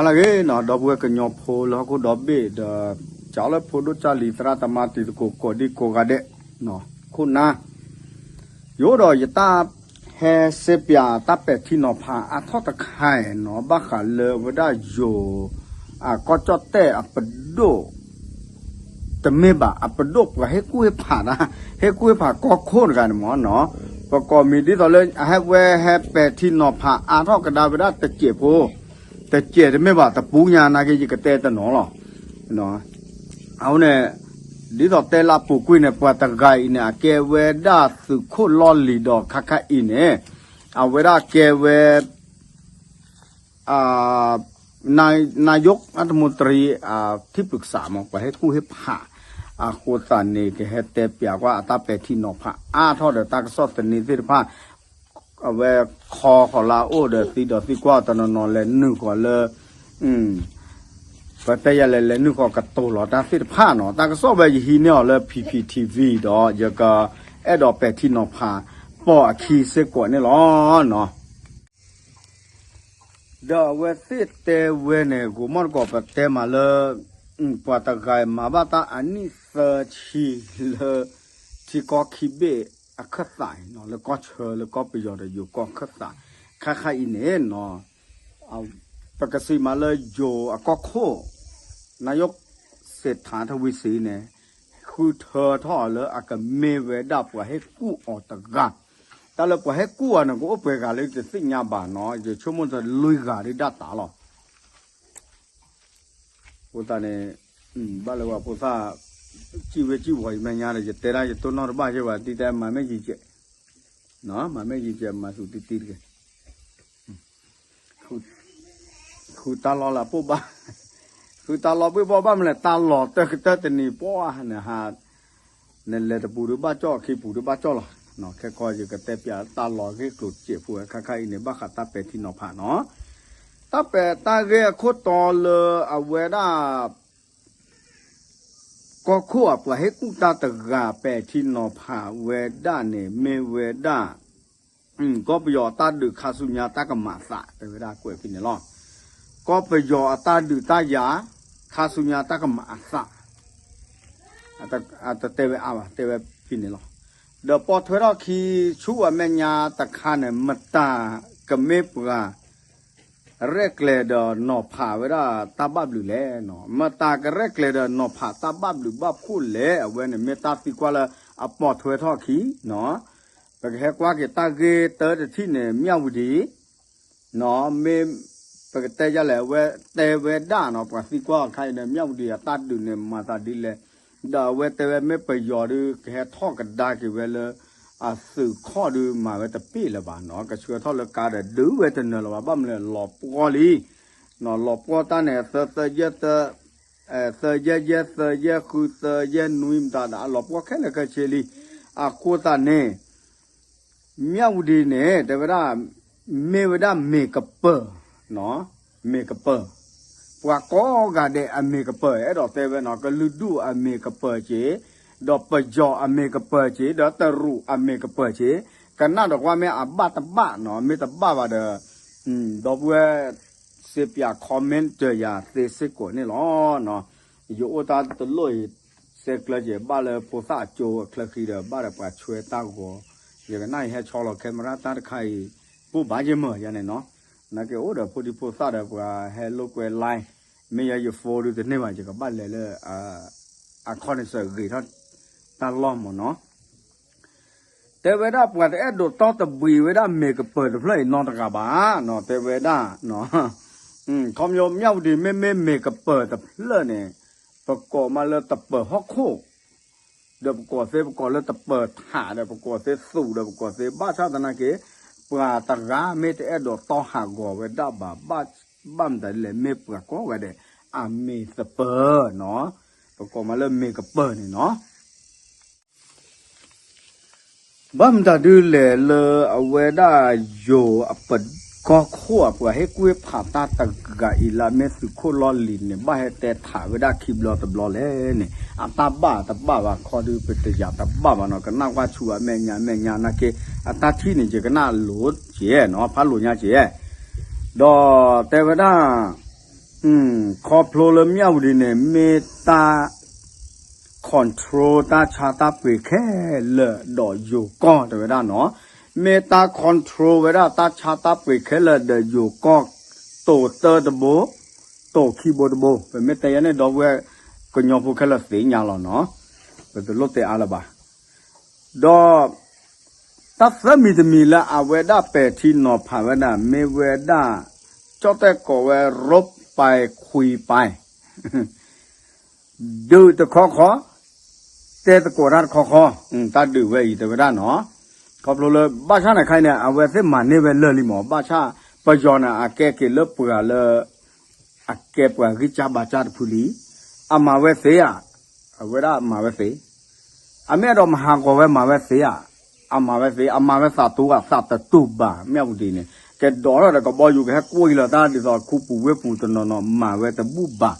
လၢဂ့ၤနီၤ ဒီပုၢ်ဝဲၢ်ကညီဖိလၢဟီၣ်ခိၣ်ဒီဘ့ၣ်ဒီး ကၠီလၢဖိဒိၣ်ကၢ်လံၤသရၣ်သမါတံၤသကိးကိးဒံကိးဂၤဒဲး ခိၣ်နၢ် ယအိၣ်ဒီးယတၢ်ဟဲစ့ပၠးတၢ်ပဲာ်ထံနီၤဖးအါထီၣ်တခါနီၤ ဘၣ်ဃးလၢဝဲဒၣ်ယိၤ အကီၢ်ကၠီၣ်တဲၣ်အပဒိၣ် တမ့ၢ်ဘၣ် အပဒိၣ်ပှၤဟ့ၣ်ကူၣ်ဟ့ၣ်ဖးတၢ် ဟ့ၣ်ကူၣ်ဟ့ၣ်ဖးကီၢ်ခိၣ်တဂၤန့ၣ်မ့ၢ်နီၤ ပကိးမံၤဒ်သိးလၢအဟဲဝဲဟဲပဲာ်ထံနီၤဖးအါထီၣ်ကဒါဝဲဒၣ်တစဲးဖိ တစဲးတမ့ၢ်ဘၣ်တပူညါနာ်က့ ယကတဲတနီၤလီၤ အဃိန့ၣ် ဒ်သိးတဲလၢအပူၤကွံာ်န့ၣ် ပှၤတဂၤအံၤန့ၣ် အကဲဝဲဒၣ်သုးခိၣ်လီၢ်လံၤဒီးခါခါအံၤန့ၣ် အဝဲဒၣ်ကဲဝဲ นายกรัฐมนตรี ထံၣ်ပကစးမ့ၢ် ပှၤဟ့ၣ်ကူၣ်ဟ့ၣ်ဖး အဃိသတးန့ၣ် ကဟဲတဲပၠးကွၢ်အတၢ်ပဲာ်ထံနီၤဖးအါထီၣ်ဒီးတၢ်ကစီၣ်သန့သ့ၣ်တဖၣ် အဝဲခီဃီၤလၢအအိၣ်ဒီးသံဒီးသံကွၢ်တနီၤနီၤလဲၤနုာ်ဃီၤလၢ ပတဲယၤလဲၤလဲၤနုာ်ဃီၤကတိၤလီၤတၢ်သ့ၣ်တဖၣ်နီၤ တၢ်ကစီၣ်ဝဲယဟံးန့ၢ်အီၤလၢ P P T V ဒီး ယကအဲၣ်ဒိးပဲာ်ထံနီၤဖး ပိာ်အခံစ့ၢ်ကီးန့ၣ်လီၤနီၤ ဒီးအဝဲသ့ၣ်တဲဝဲန့ၣ် ဂိၤမီၢ်တကိးပတဲမးလၢ ပှၤတဂၤမၤဘၣ်တၢ်အနံၣ်သၢဆံလၢ ထံကီၢ်ခံဘ့ၣ်အခၢၣ်သးနီၤ လၢကီၢ်ဆၢလၢကီၢ်ပယီၤဒီးယိၤကီၢ်ခၢၣ်သး ခါခါအံၤန့ၣ်နီၤ ပကစံးမးလၢယိၤအကီၢ်ခိၣ် နၢယိၣ်စ့းထးထဝံစံန့ၣ် ဃုထၢထီၣ်အီၤလၢအကမ့ၢ်ဝဲဒၣ်ပှၤဟ့ၣ်ကူၣ်အီၤတဂၤ တၢ်လၢပှၤဟ့ၣ်ကူၣ်အီၤန့ၣ် ကအိၣ်ပှဲၤဂၤလၢတသ့ၣ်ညါဘၣ်နီၤ ယဆိကမိၣ်တလွံၢ်ဂၤဒုးဒၣ်တၢ်လီၤ အဃိသတးန့ၣ် ဘၣ်လၢပှၤဖိသၣ် စံၣ်ဝဲစံၣ်ဝီၤယမဲာ်ညါဒီး ယတဲဒၣ်ယတိၢ်နီၣ်တဘၣ်ယဲဘၣ် တံၤတဲမၤမ့ၢ်ယံၤကဲး မၤမ့ၢ်ယံၤကဲး မၤဆူၣ်တံၢ်တံၢ်တဂ့ၤ ဃုတၢ်လီၢ်လၢအပိၢ်ဘၣ် ဃုတၢ်လီၢ်ဘှ့ၣ်ဘှီၣ်ဘၣ်မနုၤလဲၣ် တၢ်လီၢ်တၢ်ကတၢၢ်တနံၤပှၢ်နဟး နလဲၤတပူၤဒုးဘၣ်ကၠီၣ် ခံပူၤဒုးဘၣ်ကၠီၣ်လီၤ ခဲကီၢ်ယကတဲပၠးတၢ်လီၢ်ဂ့ၢ်ကျိၤစဲးဖိဝဲခါခါအံၤန့ၣ် ဘၣ်ဃးတၢ်ပဲာ်ထံနီၤဖးနီၤ တၢ်ပဲာ်တၢ်ဂ့ၢ်အခိၣ်တီလၢအဝဲဒၣ် ကီၢ်ခိၣ်အပှၤဟ့ၣ်ကူၣ်တၢ်တဂၤပဲာ်ထံနီၤဖးဝဲဒၣ်န့ၣ် မ့ၢ်ဝဲဒၣ် ကီၢ်ပယီၤအတၢ်ဒုးခါဆူညါတၢ်ကမၤအသး တဲဝဲဒၣ်ကွဲးဖဲန့ၣ်လီၤ. ကီၢ်ပယီၤအတၢ်ဒုးတၢ်ယၤ ခါဆူညါတၢ်ကမၤအသး အတတဲဝဲအါဘၣ် တဲဝဲဖဲန့ၣ်လီၤ. ဒီးပိာ်ထွဲထီၣ်ခံဆူအမဲာ်ညါတခါန့ၣ် မတၤကမ့ၢ်ပှၤ ရဲၣ်ကျဲၤဒီးနီၤဖးဝဲဒၣ်တၢ်ဘၣ်ဘျုးလဲၣ်နီၤ, မတၤကရဲၣ်ကျဲၤဒီးနီၤဖးတၢ်ဘၣ်ဘျုးဘၣ်ဖှိၣ်လဲၣ်, အဝဲန့ၣ်မ့ၢ်တၢ်သံကွၢ်လၢအပိာ်ထွဲထီၣ်အခံနီၤ. ပကဟဲကွၢ်က့ၤတၢ်ဂ့ၢ်တၢတထံၣ်န့ၣ် မၠၣ်ဝတံၤ နီၤ, မ့ၢ်ပကတဲယလဲၣ် အဝဲတဲဝဲဒၣ်နီၤ, ပှၤသံကွၢ်အခါအံၤန့ၣ် မၠၣ်ဝတံၤအတၢ်ဒုးန့ၣ် မၤသးဒ်လဲၣ်, ဒီးအဝဲတဲဝဲမ့ၢ်ပယီၤဒုး ကဟဲထီၣ်ကဒါက့ၤဝဲလၢ အသုးခီၣ်ဒုးမၤဝဲတပ့ၢ်လၢၤဘၣ်နီၤ, ကဆှၢထီၣ်လၢကါဒီးဒုးဝဲတနၢၤလၢၤဘၣ်, ဘၣ်မနုၤလဲၣ် လီၤပှီၢ်လံ, လီၤပှီၢ်တၢ်န့ၣ် သၢ သၢယဲၢ် သၢ သၢယဲၢ်ယဲၢ် သၢယဲၢ်ဃု သၢယဲၢ်နွံ မတၤဒီး အလီၤပှီၢ်ခဲလၢာ်ခဲဆ့လံ, အဃိသတးန့ၣ် မၠၣ်ဝတံၤန့ၣ် တဲဝဲဒၣ် မ့ၢ်ဝဲဒၣ်မ့ၢ်ကပၢၤ, မ့ၢ်ကပၢၤ, ပှၤကိးဂၤဒဲးအမ့ၢ်ကပၢၤ, အဲၣ်ဒိးတဲဝဲနီၤ, ကလုာ်ဒူၣ်အမ့ၢ်ကပၢၤက့ၤ, ဒီးပယီၤအမ့ၢ်ကပၢၤက့ၤ, ဒီးတရူးအမ့ၢ်ကပၢၤက့ၤ, ကနၣ်ဒီးကွၢ်မ့ၢ်အဘၣ်တဘၣ်နီၤ, မ့ၢ်တဘၣ်ဘၣ်ဒီး ဒီပုၢ်ဝဲၢ် စ့ပၠး comment တယၤသ့စ့ၢ်ကီးန့ၣ်လီၤ. ယအိၣ်တၢ်တလိၣ်အံၤ ဆဲးကျၢက့ၤ ဘၣ်လၢဖိသၣ်အကၠိအချၢဃံဒီး ဘၣ်ဒီးပှၤဆွဲတၢ်ဂီၤ, ယကနၣ်ယဟဲဆီလီၤ camera တၢ်တခါအံၤ ပိၢ်ဘၣ်ယဲၢ်မၢယၤန့ၣ်နီၤ, နာ်က့အိၣ်ဒီးဖိဒံဖိသၣ်ဒီးပှၤဟဲလိာ်ကွဲ live, မ့ၢ်ယဲယ phone ဒုးတန့ၢ်ဘၣ် ယကဘၣ်လဲၤလၢ အခီၣ်န့ၣ်စၢၤဂ့ၤထီၣ်တၢ်လီၢ်မၢ်နီၤ. တဲဝဲဒၣ်ပှၤတအဲၣ်ဒိးတီတဘှံးဝဲဒၣ်မ့ၢ်ကပၢၤတဖျၢၣ်အံၤနီတဂၤဘၣ်နီၤ, တဲဝဲဒၣ် ခီပညီ မၠၣ်ဝတံၤမ့မ့ၢ်မ့ၢ်ကပၢၤတဖျၢၣ်န့ၣ် ပကိးမးလၢတပၢၤဟီၣ်ခိၣ်, ဒီးပကိးသ့ပကိးလၢတပၢၤထးဒီး ပကိးသ့သူၣ်ဒီး ပကိးသ့ဘၣ်ဆၣ်သနာ်က့ ပှၤတဂၤမ့ၢ်တအဲၣ်ဒိးတီဟးဂီၤဝဲဒၣ်ဘၣ်, ဘၣ်မတၤဒ်လဲၣ် မ့ၢ်ပှၤကိးဂၤဒဲး အမ့ၢ်သပၢၤနီၤ, ပကိးမးလၢမ့ၢ်ကပၢၤန့ၣ်နီၤ. ဘၣ်မတၤဒ်လဲၣ်လၢအဝဲဒၣ်ယိၤအပကီၢ်ခိၣ်အပှၤဟ့ၣ်ကူၣ်ဟ့ၣ်ဖးတၢ်တဂၤအံၤလၢအမ့ၢ်သုးခိၣ်လီၢ်လံၤန့ၣ် ဘၣ်ဟဲတဲထးဝဲဒၣ်ခံဘျီတဘျီလဲၣ်န့ၣ် အတၢ်ဘၣ်တဘၣ်ဘၣ်ခီဒုး ပတယၤတဘၣ်ဘၣ်နီၤ, ကနၣ်ကွၢ်ဆူအမဲာ်ညါ အမဲာ်ညါနာ်က့ အတၢ်ထံၣ်န့ၣ် ယကနၣ်လိၤက့ၤနီၤ, ဖးလိာ်ညါက့ၤ, ဒီးတဲဝဲဒၣ် ခီဖျိလၢမၠၣ်ဝတံၤန့ၣ် မ့ၢ်တၢ် control တၢ်ဆါတၢ်ပှ့ၤခဲလၢာ်ဒီးယိၤကီၢ်တဲဝဲဒၣ်နီၤ, မ့ၢ်တၢ် control ဝဲဒၣ်တၢ်ဆါတၢ်ပှ့ၤခဲလၢာ်ဒီးယိၤကီၢ်, တိၤတၢတဘိ, တိၤခံဘိတဘိ, ပမ့ၢ်တဲယၤန့ၣ် ဒီပုၢ်ဝဲၢ်ကညီဖိခဲလၢာ်သ့ၣ်ညါလီၤနီၤ, ပတလိၣ်တဲအါလၢၤဘၣ်. ဒီး တၢ်သၢမံၤတမံၤလၢအဝဲဒၣ်ပဲာ်ထံနီၤဖးဝဲဒၣ် မ့ၢ်ဝဲဒၣ် ကၠီၣ်တဲၣ်ကိးဝဲ ရိပၢၢ်ခွံပၢၢ် ဒုးတခီခီ, တဲသကိးတၢ်တခီခီ, တၢ်ဒုးဝဲအံၤတဲဝဲဒၣ်နီၤ, ခီဖျိလၢ ဘၣ်ဆၣ်န့ၣ်ခဲအံၤန့ၣ် အဝဲသ့ၣ်မၤန့ၢ်ဝဲလၢာ်လံမး, ဘၣ်ဆၣ်ပယီၤန့ၣ် အကဲက့ၤလၢပှၤလၢ အကဲပှၤဂံၢ်စၢ်ဘါစၢ်တဖုလံ, အမၤဝဲသ့ဧါ, အဝဲဒၣ်မၤဝဲသ့, အမ့ၢ်အဲၣ်ဒိးမၤဟးဂီၤဝဲမၤဝဲသ့ဧါ, အမၤဝဲသ့, အမၤဝဲသးတူဧါ, သးတတူၢ်ဘၣ်, မၠၣ်ဝတံၤန့ၣ် ကဲဒိးထီၣ်ဒီးကဘီယူၤ ကဟဲကွံာ်လီၤတၢ်ဒ်သိးခူပူၤဝ့ၢ်ပူၤတနီၤနီၤ မၤဝဲတဘူၣ်ဘၣ်,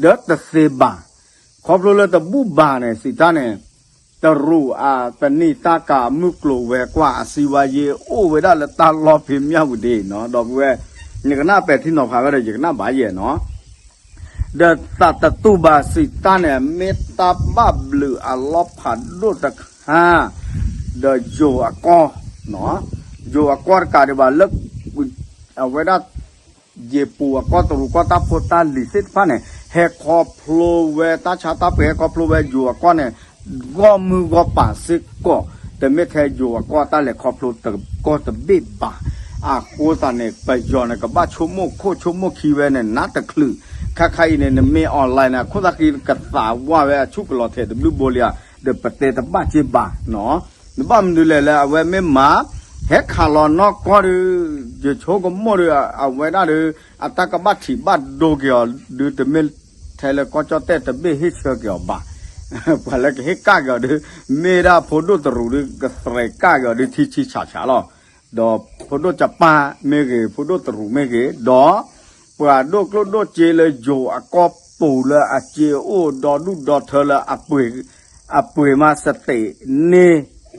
ဒီးတသ့ဘၣ်, ခီဖျိလၢတဘူၣ်ဘၣ်န့ၣ် စံးတၢ်န့ၣ် တရူးအတနံၣ်တၢ်ကၤအမုၢ်ကျိၤဝဲၤကွာ် အစံးဝဲယဲအိၣ်ဝဲဒၣ်လၢတၢ်လီၢ်ဖဲမၠၣ်ဝတံၤနီၤ, ဒီပုၢ်ဝဲၢ်, ယကနၣ်ပဲာ်ထံနီၤဖးဝဲဒီး ယကနၣ်ဘၣ်ယဲနီၤ, ဒီးသးတတူၢ်ဘၣ်စံးတၢ်န့ၣ် မ့ၢ်တၢ်ဘၣ်ဘျုးအလီၢ်ဖးဒိၣ်တခါ, ဒီးယိၤအကီၢ်, ယိၤအကီၢ်တကးဒံးဘၣ်လၢ အဝဲဒၣ် ယ့ၣ်ပူၤအကီၢ်တရူးကီၢ်တၢ်ဖိတၢ်လံၤသ့ၣ်တဖၣ်န့ၣ် ဟဲခီဖျိဝဲတၢ်ဆါတၢ်ပှ့ၤ ဟဲခီဖျိဝဲယိၤအကီၢ်န့ၣ် ဂီၢ်မုၢ်ဂီၢ်ပၤစ့ၢ်ကီး, တမ့ၢ်ထဲယိၤအကီၢ်တၢ်လဲၤခီဖျိတကီၢ်တဘ့ၣ်ဘၣ်. အဃိသတးန့ၣ် ပယီၤန့ၣ် ကဘၣ်ဆိကမိၣ်ခိၣ်ဆိကမိၣ်ခံဝဲန့ၣ် နးတချုး, ခါခါအံၤန့ၣ် နမ့ၢ် online န့ၣ် အခိၣ်သးဃံ ကသးဝါဝဲအဆူၣ်ကလီၤထဲးတဘျုးဘိလံဧါ, ဒီးပတဲတဘၣ်က့ဘၣ်နီၤ. နဘၣ်မနုၤလဲၣ်လၢအဝဲမ့ၢ်မၤ ဟဲခးလီၤနီၢ်ကီၢ်ဒီး ယဆိကမိၣ်ဒီး အဝဲဒၣ်ဒီး အတၢ်ကဘၣ်ထံးဘၣ်ဒိက့ၤအီၤဒုး တမ့ၢ်ထဲလၢကီၢ်ကၠီၣ်တဲၣ်တဘ့ၣ်ဟ့ၣ်ဆၢက့ၤအီၤဘၣ်. ပှၤလၢကဟ့ၣ်ကၣ်က့ၤအီၤဒုး မ့ၢ်ဒၣ်ဖိဒိၣ်တရူးဒုး ကသရဲးကၣ်က့ၤအီၤဒုး ထံဆံဆးဆးလီၤ. ဒီးဖိဒိၣ်ကပၢ်မ့ၢ်ဂ့ၤ ဖိဒိၣ်တရူးမ့ၢ်ဂ့ၤ ဒီး ပှၤဒိၣ်ကျိၣ်ဒိၣ်စ့လၢယိၤအကီၢ်ပူၤလၢအစ့အိၣ်ဒီဒူၣ်ဒီထၢလၢ အပှ့ၤမးစတ့းန့ၢ်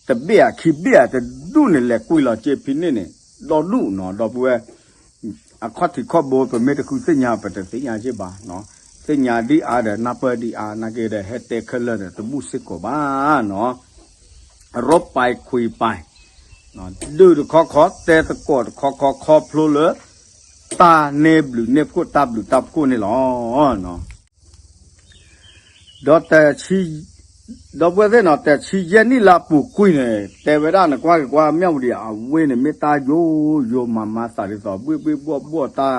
တဘ့ၣ်ဧါခံဘ့ၣ်ဧါတဒူၣ်န့ၣ် လဲၤကွံာ်လီၤစ့ဖဲန့ၣ်န့ၣ် ဒီဒူၣ်နီၤ ဒီပုၢ်ဝဲၢ်, အခီၣ်ထံးခီၣ်ဘိ ပမ့ၢ်တဃုသ့ၣ်ညါ ပတသ့ၣ်ညါက့ဘၣ်နီၤ, သ့ၣ်ညါဒ်အါဒီးနၢ်ပၢၢ်ဒ်အါ နာ်က့ဒီး ဟဲတဲခဲလၢာ်ဒီး တဘူၣ်စ့ၢ်ကီးဘၣ်နီၤ. ရိပၢၢ်ခွံပၢၢ် ဒုးတခီခီ တဲသကိးတခီခီ ခီဖျိလၢ တၢ်န့ၢ်ဘျုးန့ၢ်ဖှိၣ် တၢ်ဘျုးတၢ်ဖှိၣ်န့ၣ်လီၤ. ဒီး ဒီပုၢ်ဝဲၢ်သ့ၣ်နီၤ တဆံယဲၢ်နံၣ်လၢအပူၤကွံာ်န့ၣ် တဲဝဲဒၣ်နကွၢ်က့ၤကွၢ် မၠၣ်ဝတံၤအဝ့ၢ်န့ၣ် မ့ၢ်တၢ်ယိယိမၤမၤသးဒ်သိး ဘှ့ၣ်ဘှ့ၣ်ဘှီၣ်ဘှီၣ်တၢ်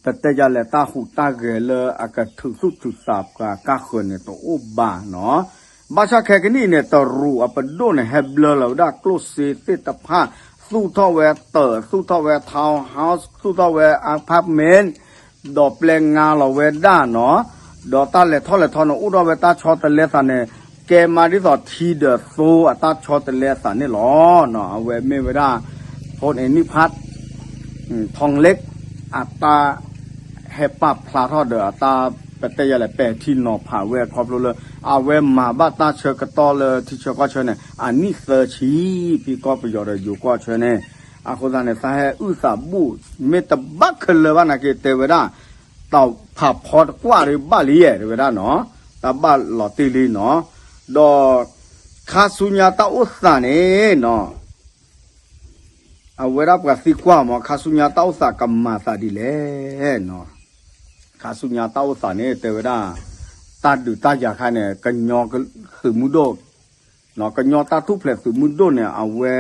ပတဲယၤလဲၣ် တၢ်ဟူးတၢ်ဂဲၤလၢအကထုးသူၣ်ထုးသးပှၤကါဃၢၤန့ၣ် တအိၣ်ဘၣ်နီၤ. ဘၣ်ဆၣ်ခဲကနံၣ်အံၤန့ၣ် တရူးအပဒိၣ်န့ၣ် ဟဲဘျၢလီၤဝဲဒၣ်ကျိၣ်စ့သ့ၣ်တဖၣ် သူၣ်ထီၣ်ဝဲတၢး သူၣ်ထီၣ်ဝဲ townhouse သူၣ်ထီၣ်ဝဲ apartment ဒီးပျဲငါလီၤဝဲဒၣ်နီၤ, ဒီးတၢ်လဲၤထီၣ်လဲၤထီန့ၣ် အိၣ်ထီၣ်ဝဲတၢ်ဆီတလဲသးန့ၣ် ကဲမးဒ်သိးထံဒီးသိအတၢ်ဆီတလဲသးန့ၣ်လီၤ. အဝဲမ့ၢ်ဝဲဒၣ် ဖိန့ၣ်နံၣ်ဖး ထီၣ်လ့ၣ် အတၢ် ဟဲပာ်ဖျါထီၣ်ဒီးအတၢ် ပတဲယၤလဲၣ် ပဲာ်ထံနီၤဖးဝဲခီဖျိလၢ အဝဲမၤဘၣ်တၢ်ဆၢကတီၢ်လၢထံဆၢကီၢ်ဆၢန့ၣ် အနံၣ်သၢဆံ ဖံကီၢ်ပယီၤဒီးယိၤကီၢ်ဆၢန့ၣ် အဃိသတးန့ၣ် သးဟဲအုၣ်သးဘူၣ် မ့ၢ်တဘၣ်ခဲလၢာ်ဘၣ်နာ်က့ တဲဝဲဒၣ် တၢ်ဖးဖီတကွၢ်ဒီးဘၣ်လံယဲၢ် တဲဝဲဒၣ်နီၤ, တၢ်ဘၣ်လီၤတံၢ်လံနီၤ, ဒီး ခါဆူညါတၢ်အိၣ်သးန့ၣ်နီၤ အဝဲဒၣ်ပှၤသံကွၢ်မး ခါဆူညါတၢ်အိၣ်သးကမၤသးဒ်လဲၣ်နီၤ, ခါဆူညါတၢ်အိၣ်သးန့ၣ် တဲဝဲဒၣ် တၢ်ဒုးတၢ်ယၤခါန့ၣ် ကညီသုးမုၢ်ဒိၣ် ကညီတၢ်ထူၣ်ဖျဲးသုးမုၢ်ဒိၣ်န့ၣ် အဝဲ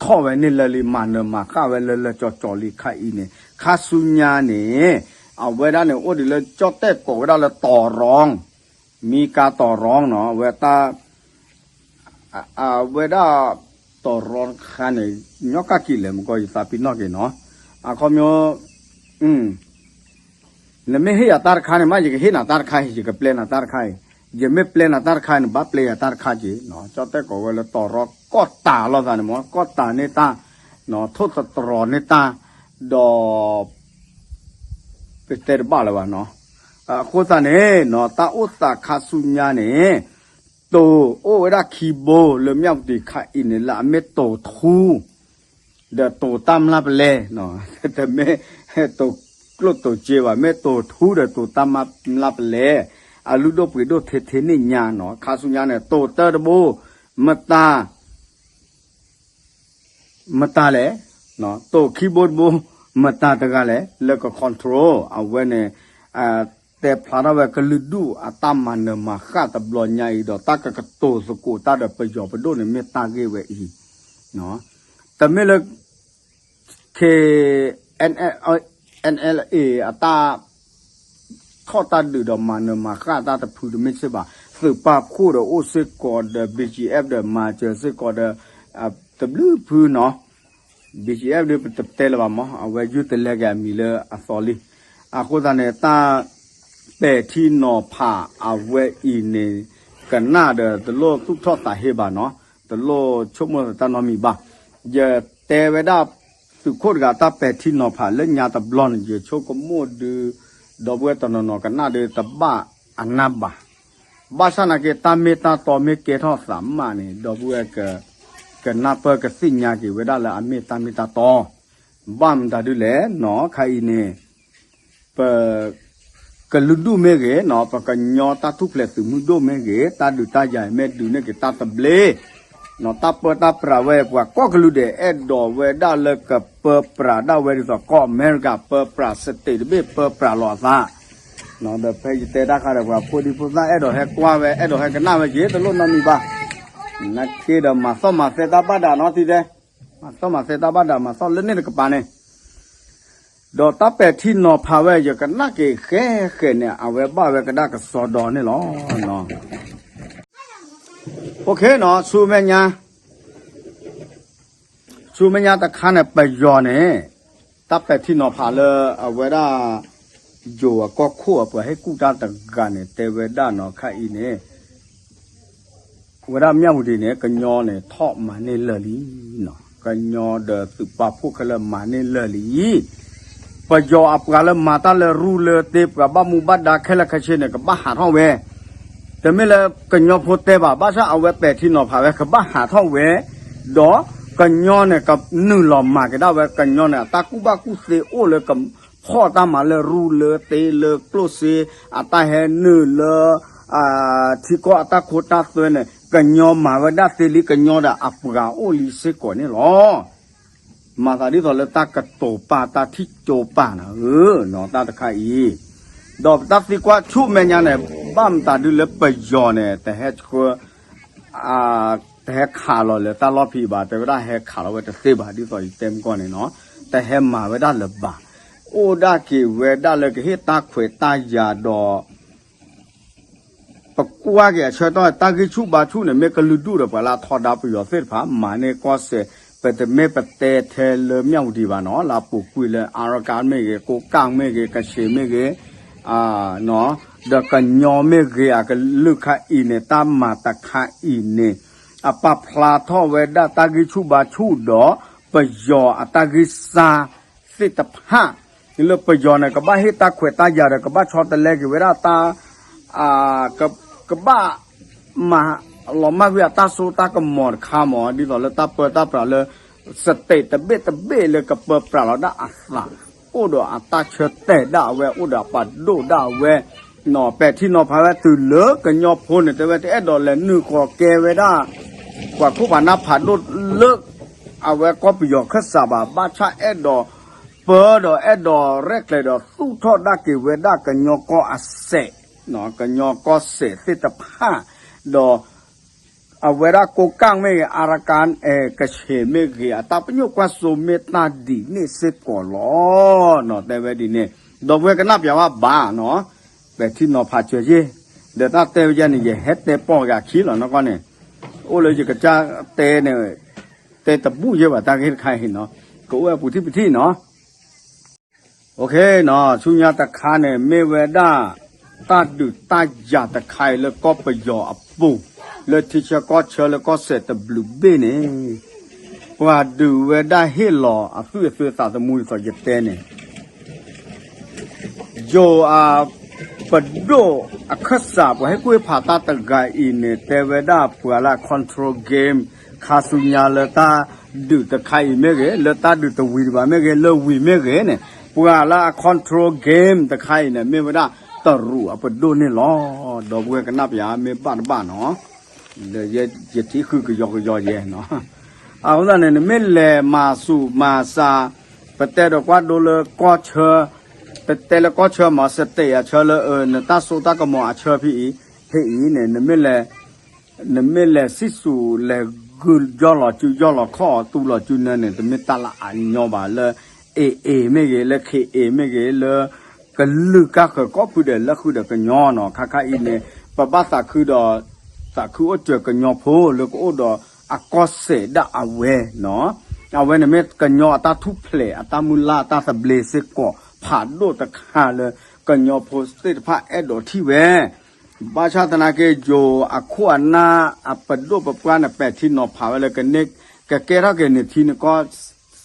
ထီၣ်ဝဲန့ၣ်လၢာ်လံ မၤနၢၤမၤဃၣ်ဝဲလၢလၢာ်ကၠီကၠီလံခါအံၤန့ၣ် ခါဆူညါန့ၣ် အဝဲဒၣ်န့ၣ် အိၣ်ဒံးလၢကၠီၣ်တဲၣ်ကိးဝဲဒၣ်လၢတီၤရီ မံကၤတီၤရီနီၤ အဝဲတၢ် အဝဲဒၣ် တီၤရီတခါန့ၣ် ညီကၣ်က့ၤလဲၣ် မကီယသးပ့ၤနီၣ်က့ၤနီၤ, အခီပညီ နမ့ၢ်ဟ့ၣ်ယၤတၢ်တခါန့ၣ်မး ယကဟ့ၣ်နၤတၢ်တခါအံၤ ယကပျဲနၤတၢ်တခါအံၤ, ယမ့ၢ်ပျဲနၤတၢ်တခါန့ၣ် ဘၣ်ပျဲယၤတၢ်တခါက့ၤနီၤ, ကၠီၣ်တဲၣ်ကိးဝဲလၢတီၤရီကီၢ်တၢ်လိာ်သးန့ၣ်မး ကီၢ်တၢ်န့ၢ်တၢ် ထိၣ်သတြီၤန့ၢ်တၢ် ဒီး ပတဲတဘၣ်လၢၤဘၣ်နီၤ, အဃိသတးန့ၣ်နီၤ တၢ်အိၣ်သးခါဆူညါန့ၣ် တိၤအိၣ်ဝဲဒၣ်ခံဘိလၢမၠၣ်ဝတံၤခါအံၤန့ၣ် လၢအမ့ၢ်တိၤထူ ဒီးတိၤတၢ်မျၢ်ပလဲနီၤ, တမ့ၢ်တိၤ ကျိၣ်တိၤစ့ဘၣ်, မ့ၢ်တိၤထူဒီးတိၤတၢ်မၤလၢပလဲၤ, အလုၢ်ဒိၣ်ပှ့ၤဒိၣ်ထဲထဲန့ၣ်ညါနီၤ. ခါဆူညါန့ၣ် တိၤတၢတဘိ, မတၤ မတၤလဲၣ်, တိၤခံဘိတဘိ, မတၤတဂၤလဲၣ် လၢက control အဝဲန့ၣ်, တဲဖျါထီၣ်ဝဲကလုာ်ဒူၣ်အတၢ်မၤနၢၤမၤဃၣ်တဘျီညါအံၤဒီး တၢ်ကကတိၤသကိးတၢ်ဒီးပယီၤပဒိၣ်န့ၣ် မ့ၢ်တၢ်ဂ့ၢ်ဝဲအံၤ, တမ့ၢ်လၢ K, NLA အတၢ် ထီၣ်တၢ်ဒုးဒီးမၤနၢၤမၤဃၣ်တၢ်တဖုတမ့ၢ်စ့ၢ်ဘၣ်, သုးပာ်ဖှိၣ်ဒီးအိၣ်စ့ၢ်ကီးဒီး BGF ဒီးမၤစၢၤစ့ၢ်ကီးဒီး တဘျုးဖုနီၤ, BGF ဒ်ပတတဲလၢၤဘၣ်မး, အဝဲယုၢ်တလဲက့ၤအမံၤလၢအသီလံ. အဃိသတးန့ၣ် တၢ်ပဲာ်ထံနီၤဖးအဝဲအံၤန့ၣ် ကနၣ်ဒီးတလိၣ်သူၣ်ထီၣ်သးဟ့ဘၣ်နီၤ, တလိၣ်ဆိကမိၣ်သတၢ်နီတမံၤဘၣ်. ယတဲဝဲဒၣ် သုးခိၣ်တဂၤတၢ်ပဲာ်ထံနီၤဖးလၢညါတဘျီန့ၣ် ယဆိကမိၣ်ဒုး ဒီပုၢ်ဝဲၢ်တနီၤနီၤကနၣ်ဒုးတဘၣ်အနၢ်ဘၣ်. ဘၣ်ဆၣ်နာ်က့ တၢ်မ့ၢ်တၢ်တီမ့ၢ်ကဲထီၣ်သးမးန့ၣ် ဒီပုၢ်ဝဲၢ် ကနၢ်ပၢၢ်ကသ့ၣ်ညါက့ၤဝဲဒၣ်လၢအမ့ၢ်တၢ်မ့ၢ်တၢ်တီ, ဘၣ်မတၤဒုလဲၣ်နီၤ, ခါအံၤန့ၣ် ပ ကလုာ်ဒူၣ်မ့ၢ်ဂ့ၤနီၤ, ပကညီတၢ်ထူၣ်ဖျဲးသုးမုၢ်ဒိၣ်မ့ၢ်ဂ့ၤ, တၢ်ဒုးတၢ်ယၤအံၤမ့ၢ်ဒုးန့ၢ်က့ၤတၢ်သဘျ့, တၢ်ပၢတၢ်ပြးဝဲ ပှၤကိးကလုာ်ဒဲး အဲၣ်ဒိးဝဲဒၣ်လၢကပၢပြးဒၣ်ဝဲဒ်သိးကီၢ်အမဲရကၤ ပၢပြး state တဘ့ၣ် ပၢပြးလီၤအသး, ဒီးဖဲယတဲတၢ်ခါဒီး ပှၤဖိဒံဖိသၣ်အဲၣ်ဒိးဟဲကွၢ်ဝဲ အဲၣ်ဒိးဟဲကနၣ်ဝဲက့ၤ တလိၣ်နီတမံၤဘၣ်. နာ်က့ဒီးမၤသီၣ်မၤသဲတၢ်ဘၣ်ဒၣ်နီတံၤဒဲး, မၤသီၣ်မၤသဲတၢ်ဘၣ်ဒၣ် မၤသီၣ်လၢန့ၣ်တကပၤန့ၣ် ဒီးတၢ်ပဲာ်ထံနီၤဖးဝဲ ယကနၣ်က့ၤဃဲဃဲန့ၣ် အဝဲဘၣ်ဝဲကဒါကစီဒီန့ၣ်လီၤ. OK နီၤ, ဆူမဲာ်ညါ, ဆူမဲာ်ညါတခါန့ၣ် ပယီၤန့ၣ် တၢ်ပဲာ်ထံနီၤဖးလၢအဝဲဒၣ် ယိၤအကီၢ်ခိၣ်အပှၤဟ့ၣ်ကူၣ်တၢ်တဂၤန့ၣ် တဲဝဲဒၣ်နီၤ ခါအံၤန့ၣ် ဝဲဒၣ်မၠၣ်ဝတံၤန့ၣ် ကညီန့ၣ် ထီၣ်မၤန့ၢ်လၢာ်လံ. ကညီဒီးသုးပာ်ဖှိၣ်ခဲလၢာ်မၤန့ၢ်လၢာ်လံ. ပယီၤအပှၤလၢမၤတၢ်လၢရူလၢသ့ ပှၤဘၣ်မူဘၣ်ဒါခဲလၢာ်ခဲဆ့န့ၣ် ကဘၣ်ဟးထီၣ်ဝဲ, တမ့ၢ်လၢကညီဖိတဲဘၣ်, ဘၣ်ဆၣ်အဝဲပဲာ်ထံနီၤဖးဝဲ ကဘၣ်ဟးထီၣ်ဝဲ, ဒီးကညီန့ၣ် ကနုာ်လီၤမၤက့ၤဒၣ်ဝဲ ကညီန့ၣ် အတၢ်ကူၣ်ဘၣ်ကူၣ်သ့အိၣ်လၢက ဖီၣ်တၢ်မၤလၢရူလၢသ့လၢကျိၣ်စ့ အတၢ်ဟဲနုာ်လၢ ထံကီၢ်အတၢ်ခိတၢ်သွဲန့ၣ် ကညီမၤဝဲဒၣ်သ့လံ ကညီဒီးအပှၤအိၣ်လံစ့ၢ်ကီးန့ၣ်လီၤ. မၤသးဒ်သိးလၢတၢ်ကတိၤပာ်တၢ်ထံၣ်ကၠိပာ်နၤဧၢ, နီၤတၢ်တခါအံၤ, ဒီးပတၢ်သံကွၢ်ဆူမဲာ်ညါန့ၣ် ဘၣ်မတၤဒုလၢပယီၤန့ၣ် တဟဲဆှၢ တဟဲခးလီၤလၢတၢ်လီၢ်ဖံးဘၣ်, တဲဝဲဒၣ်ဟဲခးလီၤဝဲတသ့ဘၣ်, ဒ်သိးယတဲမုၢ်ကီၢ်န့ၣ်နီၤ, တဟဲမၤဝဲဒၣ်လၢၤဘၣ်, အိၣ်ဒၣ်က့ၤဝဲဒၣ်လၢကဟ့ၣ်တၢ်ခွဲးတၢ်ယာ်ဒီး ပကွၢ်က့ၤအဆၢကတီၢ် တၢ်ဂံၢ်ဆူၣ်ဘါဆူၣ်န့ၣ် မ့ၢ်ကလုာ်ဒူၣ်ဒီးပှၤလၢအထီဒါပယီၤသ့ၣ်တဖၣ် မၤန့ၢ်ကီၢ်စဲၣ်, ပတမ့ၢ်ပတဲထဲလၢမၠၣ်ဝတံၤဘၣ်နီၤ, လၢအပူၤကွံာ်လၢ အါရကၣ်မ့ၢ်ဂ့ၤ, ကိးကၣ်မ့ၢ်ဂ့ၤ, ကဆ့းမ့ၢ်ဂ့ၤ, ဒီးကညီမ့ၢ်ဂ့ၤအကလုာ်ခါအံၤန့ၣ် တၢ်မၤတခါအံၤန့ၣ် အပာ်ဖျါထီၣ်ဝဲဒၣ်တၢ်ဂံၢ်ဆူၣ်ဘါဆူၣ်ဒီး ပယီၤအတၢ်ဂံၢ်စၢ်သ့ၣ်တဖၣ် လၢပယီၤန့ၣ် ကဘၣ်ဟ့ၣ်တၢ်ခွဲးတၢ်ယာ်ဒီး ကဘၣ်ဆီတလဲက့ၤဝဲဒၣ်တၢ် ကဘၣ်မၤလီၤမၢ်ကွံာ်အတၢ်စိတၢ်ကမီၤတခါမး ဒ်သိးလၢတၢ်ပၢတၢ်ပြးလၢ state တဘ့ၣ်တဘ့ၣ်လၢကပၢပြးလီၤဒၣ်အသး အိၣ်ဒီးအတၢ်ဆၢတဲာ်ဒၣ်ဝဲ အိၣ်ဒီးအပာ်ဒိၣ်ဒၣ်ဝဲ ပဲာ်ထံနီၤဖးဝဲတုၤလၢကညီဖိန့ၣ် တဲဝဲတအဲၣ်ဒိးလဲၤနုာ်ဃီၤကဲဝဲဒၣ် ပှၤခိၣ်ပှၤနၢ်ဖးဒိၣ်လၢ အဝဲကီၢ်ပယီၤခၢၣ်စးဘၣ် ဘၣ်ဆၣ်အဲၣ်ဒိးပၢဒီးအဲၣ်ဒိးရဲၣ်ကျဲၤဒီးသူၣ်ထီၣ်ဒၣ်က့ၤဝဲဒၣ်ကညီကီၢ်အစဲး ကညီကီၢ်စဲးသ့ၣ်တဖၣ် ဒီး အဝဲဒၣ်ကိးကၣ်မ့ၢ်ဂ့ၤ အါရကၣ် ကဆ့းမ့ၢ်ဂ့ၤ အတၢ်ပညိၣ်ကွၢ်စိမ့ၢ်တၢ်ဒ်န့ၣ်စ့ၢ်ကီးလီၤ. တဲဝဲဒ်န့ၣ် ဒီပုၢ်ဝဲၢ်ကနၣ်ပျးဝဲဘၣ်နီၤ ပဲာ်ထံနီၤဖးစၢၤယ့ၢ် ဒီးတၢ်တဲဝဲယဲန့ၣ် ယဟဲတဲပိာ်ယခံလီၤနီၢ်ကီၢ်န့ၣ် အိၣ်လၢယကစၢ်တဲန့ၣ် တဲတဘူၣ်ယဲၢ်ဘၣ်တၢ်ဂ့ၢ်တခါအံၤနီၤ ကအိၣ်ဝဲပူၤထံၣ်ပထံၣ်နီၤ ဆူညါတခါန့ၣ် မ့ၢ်ဝဲဒၣ် တၢ်ဒုးတၢ်ယၤတခါအံၤလၢကီၢ်ပယီၤအပူၤ လၢထံဆၢကီၢ်ဆၢလၢကီၢ်စဲးတဘျုးဘ့ၣ်န့ၣ် ပှၤဒုးဝဲဒၣ်ဟ့ၣ်လီၤအသွံၣ်အသွဲသးသမူဒ်သိးယတဲန့ၣ် ယိၤအပဒိၣ်အခၢၣ်စး ပှၤဟ့ၣ်ကူၣ်ဟ့ၣ်ဖးတၢ်တဂၤအံၤန့ၣ် တဲဝဲဒၣ်ပှၤလၢ control game ခါဆူညါလၢတၢ်ဒုးတခါအံၤမ့ၢ်ဂ့ၤ လၢတၢ်ဒုးတဝံၤတဘၣ်မ့ၢ်ဂ့ၤ လၢဝံၤမ့ၢ်ဂ့ၤန့ၣ် ပှၤလၢအ control game တခါအံၤန့ၣ် မ့ၢ်ဝဲဒၣ်တရူးအပဒိၣ်န့ၣ်လီၤ. ဒီပုၢ်ဝဲၢ်ကနၣ်ပယၤ မ့ၢ်ဘၣ်တဘၣ်နီၤ, ဒီးယထံၣ်ဃုာ်ကယီကယီယဲနီၤ. အဃိသတးန့ၣ် နမ့ၢ်လဲၤမၤဆူၣ်မၤစၢ်, ပတဲဒီးကွၢ်ဒိလၢကီၢ်ဆၢ, ပတဲလၢကီၢ်ဆၢမ့ၢ် state အဆၢလၢ နတၢ်စိတၢ်ကမီၤအဆၢဖဲအံၤ, ဖဲအံၤန့ၣ် နမ့ၢ်လဲၤ နမ့ၢ်လဲၤစံၣ်စိၤ လဲၤဂုာ်ယီၢ်လီၤစု ယီၢ်လီၤခီၣ် သူလီၤစုနၢန့ၣ် တမ့ၢ်တၢ်လၢအညီဘၣ်လၢ AA မ့ၢ်ဂ့ၤ လၢ KA မ့ၢ်ဂ့ၤ လၢကလုာ်ကါဃၢၤကိးဖုဒဲးလၢဃုာ်ဒီးကညီနီၤ. ခါခါအံၤန့ၣ် ပဘၣ်သးခုဒီး သးခုအိၣ်စၢၤကညီဖိလၢကအိၣ်ဒီးအကီၢ်စဲၣ်ဒၣ်အဝဲနီၤ. အဝဲန့ၣ်မ့ၢ်ကညီအတၢ်ထူၣ်ဖျဲး အတၢ်မုၢ်လၢ် အတၢ်သဘျ့စ့ၢ်ကီး ဖးဒိၣ်တခါလၢ ကညီဖိသ့ၣ်တဖၣ်အဲၣ်ဒိးထံၣ်ဝဲ ဘၣ်ဆၣ်သနာ်က့ ယိၤအခိၣ်အနၢ် အပဒိၣ်ပပှၢ်န့ၣ် ပဲာ်ထံနီၤဖးဝဲလၢ ကကဲထီၣ်က့ၤနထံနကီၢ်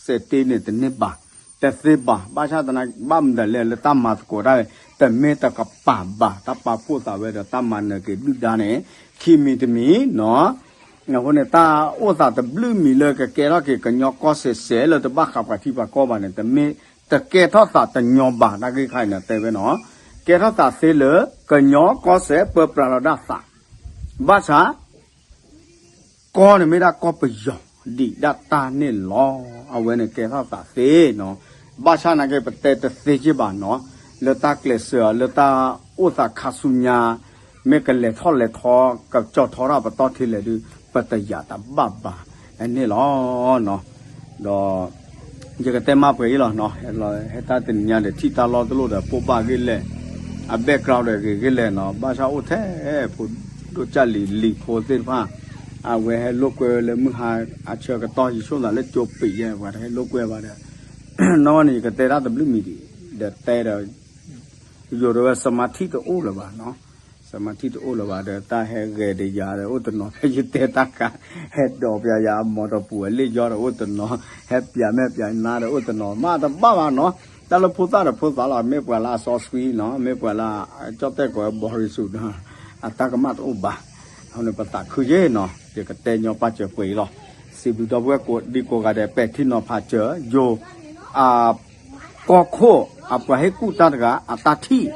စဲၣ်တ့န့ၣ် တန့ၢ်ဘၣ်, တသ့ဘၣ်. ဘၣ်ဆၣ်သနာ်က့ ဘၣ်မနုၤလဲၣ် လၢတၢ်မၤသကိးတၢ် တမ့ၢ်တကပၤဘၣ်. တၢ်ပာ်ဖှိၣ်သးဝဲဒီး တၢ်မၤနၢၤက့ၤဒုၣ်ဒါန့ၣ် ခံမံၤတမံၤနီၤ. အဃိန့ၣ် တၢ်အိၣ်သးတဘျုးမံၤလၢကကဲထီၣ်က့ၤ ကညီကီၢ်စဲၣ်စဲၣ်လၢတဘၣ်ဃးပှၤထံပှၤကီၢ်ဘၣ်န့ၣ် တမ့ၢ် တကဲထီၣ်သးတညီဘၣ်. တၢ်ဂ့ၢ်ခါအံၤန့ၣ်တဲဝဲနီၤ, ကဲထီၣ်သးသ့လၢ ကညီကီၢ်စဲၣ်ပၢပြးလီၤဒၣ်သး, ဘၣ်ဆၣ် ကီၢ်န့ၣ်မ့ၢ်ဒၣ်ကီၢ်ပယီၤဒံးဒၣ်တၢ်န့ၣ်လီၤ. အဝဲန့ၣ်ကဲထီၣ်သးသ့နီၤ. ဘၣ်ဆၣ်သနာ်က့ ပတဲတသ့က့ဘၣ်နီၤ, လၢတၢ်ကျဲးစၢး လၢတၢ်အိၣ်သးခါဆူညါ မ့ၢ်ကလဲၤထီၣ်လဲၤထီ ကကၠီထီတၢ်ပတီၢ်ထဲလဲၣ်ဒုး ပတယာ်တဘၣ်ဘၣ်န့ၣ်လီၤ. ဒီး ယကတဲမၤပှဲၤအံၤလီၤနီၤ, ဟဲတၢ်တနံၤညါဒီး ထံၣ်တၢ်လီၢ်တလိၣ်ဒီး ပိၢ်ဘၣ်ဂ့ၢ်လဲၣ်, အ background ဒီးဂ့ၤဂ့ၢ်လဲၣ်နီၤ, ဘၣ်ဆၣ်အိၣ်ထဲ ဖိဒိၣ်ကၢ်လံၤလံၤဖိသ့ၣ်တဖၣ် အဝဲဟဲလိာ်ကွဲလၢမုၢ်ဟါအဆၢကတီၢ် ယဆိကမိၣ်သးလၢကၠိပံးယဲ ပှၤတဟဲလိာ်ကွဲဘၣ်ဒီး နီၢ်န့ၣ် ယကတဲတၢ်တဘျုးမံၤဒံး ဒီးတဲဒီး ယိၤတဝဲ စမၤထံတအိၣ်လၢၤဘၣ်နီၤ, စမၤထံတအိၣ်လၢၤဘၣ်ဒီး တၢ်ဟဲဂဲၤဒီးယၤဒီး အိၣ်တနီၤဖဲယတဲတၢ်ခါ ဟဲဒိးပျးယၤအမီၢ်တပူၤအလ့ၣ်ယီဒီး အိၣ်တနီၤ ဟဲပျးမဲာ်ပျးနါဒီး အိၣ်တနီၤ မ့ၢ်တဘၣ်ဘၣ်နီၤ, တၢ်လၢဖိသၣ်ဒီးဖိသၣ်လီၤ, မ့ၢ်ပှၤလၢအစီဆှံနီၤ, မ့ၢ်ပှၤလၢ ကၠီၣ်တဲၣ်ကိးဝဲ ဘီရံစူးနီၤ, အတၢ်ကမၣ်တအိၣ်ဘၣ်, အဃိန့ၣ် ပသးခုက့ၤနီၤ, ယကတဲညီပာ်စၢၤပှဲၤအံၤလီၤ, စံးဘျုးဒီပုၢ်ဝဲၢ်ကိးဒံကိးဂၤဒဲး ပဲာ်ထံနီၤဖးစၢၤ ယိၤ အ ကီၢ်ခိၣ် အပှၤဟ့ၣ်ကူၣ်တၢ်တဂၤ အတၢ်ထံၣ်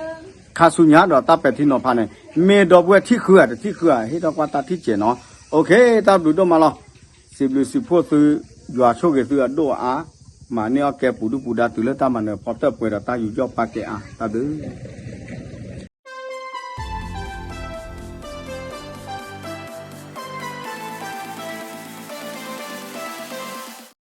ခါဆူညါဒီးတၢ်ပဲာ်ထံနီၤဖးန့ၣ် မ့ၢ်ဒီပုၢ်ဝဲၢ်ထံၣ်ဃုဧါ တထံၣ်ဃုဧါ ဟ့ၣ်ထီၣ်ကွၢ်တၢ်ထံၣ်စဲးနီၤ, အိၣ်ခ့ တၢ်ဘျုးဒိၣ်မးလီၤ, စံးဘျုးစံးဖှိၣ်သု ယွၤဆိၣ်ဂ့ၤသုအဒိၣ်အါ, မၤန့ၢ်အီၣ်ကဲပူၤဒုၣ်ပူၤဒါတုၤလၢတၢ်မၤနၢၤဖီတၢၣ်ပှဲၤဒီးတၢ်ယူးယီၣ်ပာ်ကဲအါ, တၢ်ဘျုး